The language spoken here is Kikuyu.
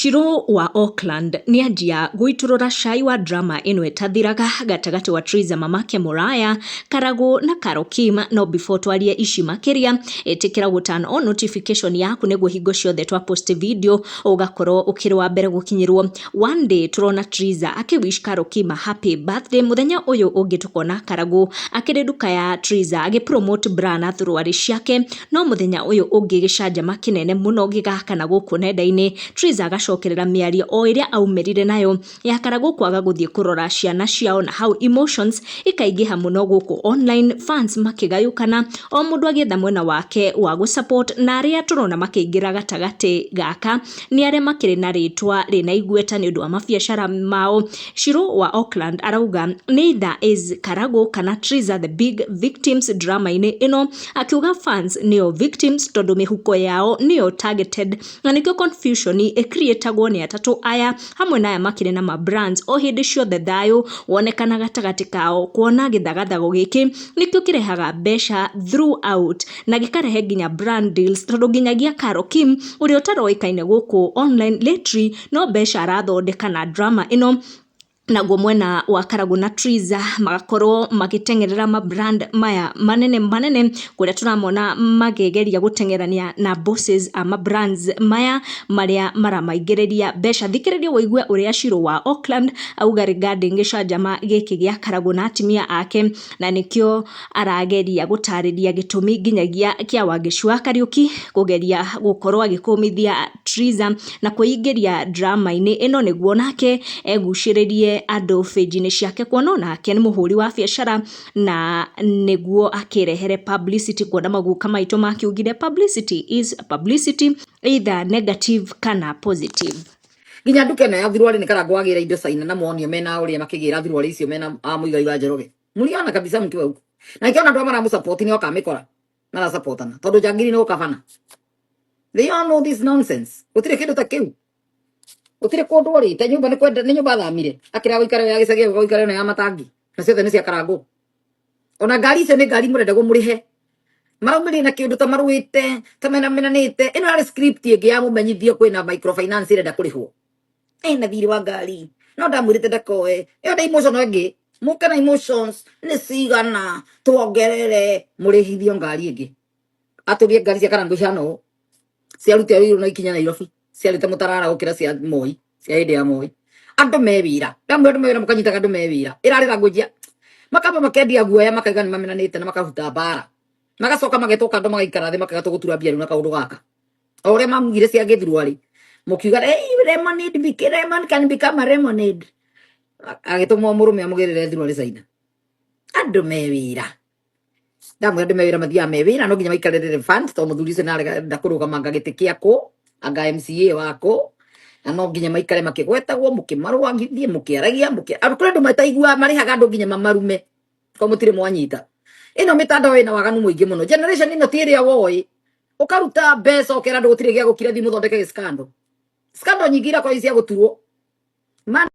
Shiro wa Auckland nĩanjia gũitũrũra cai wa drama ĩno ĩtathiraga gatagatĩ wa Triza mamake Muraya, Karagũ na Carol Kim. No before twarie ici makĩria, ĩtĩkĩra gũ turn on notification yaku nĩguo hingo ciothe twa post video ũgakorwo ũkĩrĩ wa mbere gũkinyĩrwo. One day tũrona Triza akĩ wish Carol Kim a happy birthday, mũthenya ũyũ ũngĩ tũkona Karagũ akĩrĩ nduka ya Triza agĩ promote bra na thuruarĩ ciake, no mũthenya ũyũ ũngĩ gĩcanjama kĩnene mũno gĩgakana gũkũ nenda-inĩ. Triza agacokerera mĩario o ĩrĩa aumĩrire nayo ya Karagũ kwaga gũthiĩ kũrora ciana ciao, na hau emotions ikaingĩha mũno gũkũ online, fans makĩgayũkana, o mũndũ agĩetha mwena wake wa gũ support, na arĩa tũrona makĩingĩra gatagatĩ gaka nĩ arĩa makĩrĩ na rĩtwa rĩna igweta nĩ ũndũ wa mabiacara mao. Shiro wa Auckland arauga neither is Karagũ kana Triza the big victims drama-inĩ ĩno, akiuga fans nĩo victims tondũ mĩhuko yao nĩyo targeted, na nĩkĩo confusion ĩcreatagwo nĩ atatũ aya hamwe na aya makĩrĩ na ma brands o hĩndĩ ciothe thayũ wonekana gatagatĩ kao, kuona gĩthagathago gĩkĩ nĩkĩo kĩrehaga mbeca throughout na gĩkarehe nginya brand deals, tondũ nginyagia Carol Kim ũrĩa ũtaroĩkaine gũkũ online lately no mbeca arathondeka na drama ĩno. Naguo mwena wa Karagũ na Triza magakorwo magĩteng'erera ma brand maya manene manene, kũrĩa tũramona makĩgeria gũteng'erania na bosses a ma brands maya marĩa maramaingĩrĩria mbeca. Thikĩrĩria wũigue ũrĩa Shiro wa Auckland auga regarding gĩcanjama gĩkĩ gĩa Karagũ na atumia ake, na nĩkĩo arageria gũtarĩria gĩtũmi nginyagia kĩa Wangeci wa Kariũki kũgeria gũkorwo agĩkũmithia Triza na kwĩingĩria drama-inĩ ĩno nĩguo nake egucĩrĩrie andũ page-inĩ ciake, kuona onake nĩ mũhũri wa biacara na nĩguo akĩrehere publicity, kuona maguka maitũ makiugire publicity is publicity, either negative kana positive. Nginya nduka ĩno ya thuruarĩ nĩ Karangũ wagĩra indo China, na monio mena ũrĩa makĩgĩra thuruarĩ icio mena a Mũigai wa Njoroge. Mũriona kabisa mtu wa huko na ikiona andũ arĩa maramũsupport nĩ okamĩkora marasupportana tondũ njangiri nĩ gũkabana. They all know this nonsense. Gũtirĩ kĩndũ ta kĩu, gũtirĩ kũndũ orĩte nyũmba nĩ kwenda nĩ nyũmba athamire akĩrega gũikara ya gĩcagi, agĩũka gũikara ĩno ya matangi, na ciothe nĩ cia Karangũ. Ona ngari icio nĩ ngari mũrenda mũrĩhe. Maraumĩrire na kĩndũ ta marũĩte ta menamenanĩte. Ĩno yarĩ script ĩngĩ ya mũmenyithio kwĩna microfinance ĩrenda kũrĩhwo ena thirĩ wa ngari, no ndamwĩrĩte ndakoe ĩyo nĩ emotion. Ĩngĩ mũke na emotions nĩ cigana tuongerere mũrĩhithio ngari ĩngĩ atũrie. Ngari cia Karangũ cihana ũũ ciarute wĩra na ikinya Nairobi ciarĩte mũtarara gũkĩra cia Moi, cia hĩndĩ ya Moi. Andũ me wĩra, ndamwĩra andũ me wĩra, mũkanyitaga andũ me wĩra. Ĩrarĩ language makamba makendia guoya, makaiga nĩ mamenanĩte na makaruta mbara, magacoka magetwo kando, magaikara thĩ, makaiga tũgũtura mbia rĩu na kaũndũ gaka o ũrĩa mamugire cia gĩthurwari mũkiuga, "Hey, lemonade, lemon can become a lemonade." Agĩtũmwo mũrũme amũgĩrĩre thurwari China. Andũ me wĩra, ndamwĩra andũ me wĩra mathiaga me wĩra, no nginya maikarĩrĩre fund tondũ mũthuri ũcio nĩarenda kũrũgamanga gĩtĩ kĩakũ anga MCA wako, na no nginya maikare makĩgwetagwo, mũkĩmarũagithie, mũkĩaragia mũkĩ andũ. Kũrĩ andũ mataiguaga, marĩhaga andũ nginya mamarume ko mũtirĩ mwanyita. Ĩno mĩtandao ĩna waganu mũingĩ mũno. Generation ĩno ti ĩrĩa woĩ ũkaruta mbeca ũkera andũ gũtirĩ gĩa gũkira, thiĩ mũthondeke gĩskando. Scandal nyingĩ irakorwo cia gũturwo. Man.